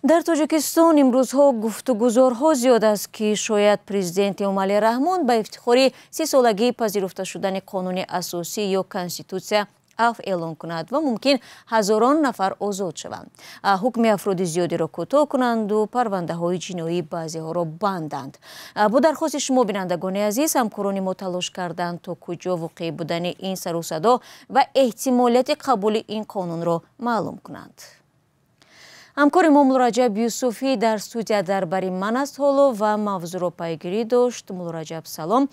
Дар Тоҷикистон имрӯзҳо гуфтугузорҳо зиёд аст, ки шояд президент Эмомалӣ Раҳмон ба ифтихори 30-солагии пазируфта шудани қонуни асосӣ ё Конститутсия афв эълон кунад ва мумкин ҳазорон нафар озод шаванд, ҳукми афроди зиёдеро кӯтоҳ кунанду парвандаҳои ҷиноии баъзеҳоро банданд. Бо дархости шумо, бинандагони азиз, ҳамкорони мо талош карданд, то куҷо воқеӣ будани ин сару садо ва эҳтимолияти қабули ин қонунро маълум кунанд. Ҳамкори мо Муллораҷаб Юсуфӣ дар студия дар бари ман аст ҳоло ва мавзӯъро пайгирӣ дошт. Муллораҷаб, салом.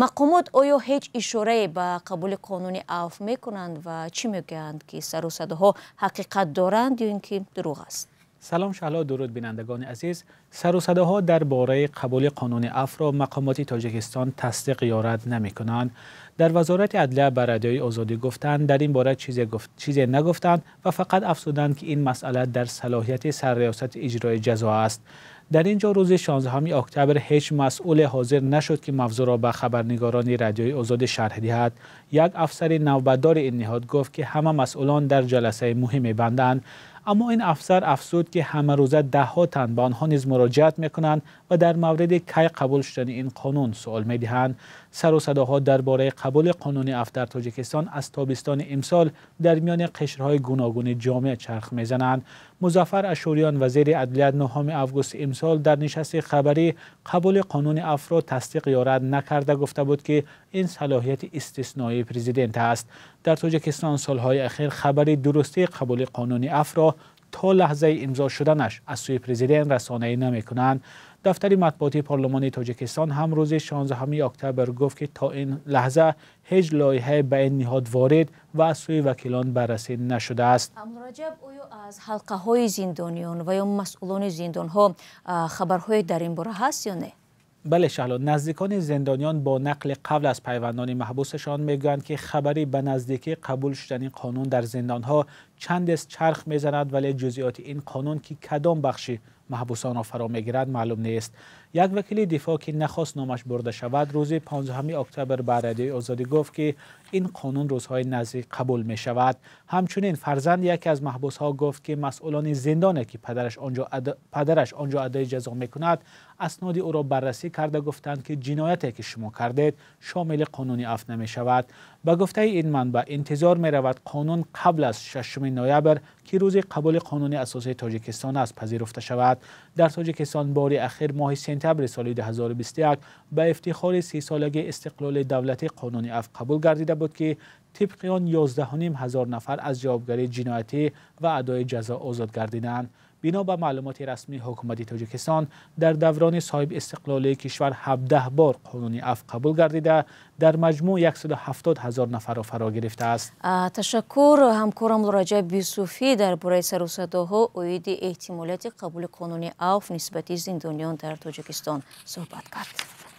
Мақомот оё ҳеҷ ишорае ба қабули қонуни афв мекунанд ва чӣ мегӯянд, ки сару садоҳо ҳақиқат доранд ё ин ки дурӯғ аст? Салом, Шаҳло, дуруд, бинандагони азиз. Сару садоҳо дар бораи қабули қонуни афвро мақомоти Тоҷикистон тасдиқ ё рад намекунанд. Дар Вазорати адлия ба Радиои Озодӣ гуфтанд, дар ин бора чизе нагуфтанд ва фақат афзуданд, ки ин масъала дар салоҳияти Сарриёсати иҷрои ҷазо аст. Дар ин ҷо рӯзи 16 октябр ҳеҷ масъуле ҳозир нашуд, ки мавзӯъро ба хабарнигорони Радиои Озодӣ шарҳ диҳад. Як афсари навбатдори ин ниҳод гуфт, ки ҳама масъулон дар ҷаласаи муҳиме банданд. Аммо ин афсар афзуд, ки ҳамарӯза даҳҳо тан ба онҳо низ муроҷиат мекунанд ва дар мавриди кай қабул шудани ин қонун суол медиҳанд. Сару садоҳо дар бораи қабули қонуни афв дар Тоҷикистон аз тобистони имсол дар миёни қишрҳои гуногуни ҷомеа чарх мезананд. Музаффар Ашӯриён, вазири адлия, 9 август имсол дар нишасти хабарӣ қабули қонуни афвро тасдиқ ё рад накарда гуфта буд, ки ин салоҳияти истисноии президент аст. Дар Тоҷикистон солҳои ахир хабари дурустии қабули қонуни афвро то лаҳзаи имзо шуданаш аз сӯи президент расонаӣ намекунанд. Дафтари матбуотии Парлумони Тоҷикистон ҳам рӯзи 16 октябр гуфт, ки то ин лаҳза ҳеҷ лоиҳае ба ин ниҳод ворид ва аз сӯи вакилон баррасӣ нашудааст. Муллораҷаб, оё аз ҳалқаҳои зиндониён ва ё масъулони зиндонҳо хабарҳое дар ин бора ҳаст ё не? Бале, Шаҳло, наздикони зиндониён бо нақли қавл аз пайвандони маҳбусашон мегӯянд, ки хабари ба наздикӣ қабул шудани қонун дар зиндонҳо чандест чарх мезанад, вале ҷузъиёти ин қонун, ки кадом бахши маҳбусонро фаро мегирад, маълум нест. Як вакили дифоъ, ки нахост номаш бурда шавад, рӯзи 15 октябр ба Радиои Озодӣ гуфт, ки ин қонун рӯзҳои наздик қабул мешавад. Ҳамчунин фарзанди яке аз маҳбусҳо гуфт, ки масъулони зиндоне, ки падараш он ҷо адои ҷазо мекунад, асноди ӯро баррасӣ карда гуфтанд, ки ҷинояте, ки шумо кардед, шомили қонуни афв намешавад. Ба гуфтаи ин манбаъ, интизор меравад қонун қабл аз 6 ноябр, ки рӯзи қабули қонуни асосии Тоҷикистон аст, пазируфта шавад. Дар Тоҷикистон бори ахир моҳи сентябри соли 2021 ба ифтихори 30-солагии истиқлоли давлатӣ қонуни афв қабул гардида буд, ки тибқи он 11,5 ҳазор нафар аз ҷавобгарии ҷиноятӣ ва адои ҷазо озод гардиданд. Бино ба маълумоти расмии ҳукумати Тоҷикистон, дар даврони соҳиби истиқлолии кишвар 17 бор қонуни афв қабул гардида, дар маҷмӯъ 170 ҳазор нафарро фаро гирифтааст. Ташаккур. Ҳамкорам Муллораҷаб Юсуфӣ дар бораи сару садоҳо оиди эҳтимолияти қабули қонуни афв нисбати зиндониён дар Тоҷикистон суҳбат кард.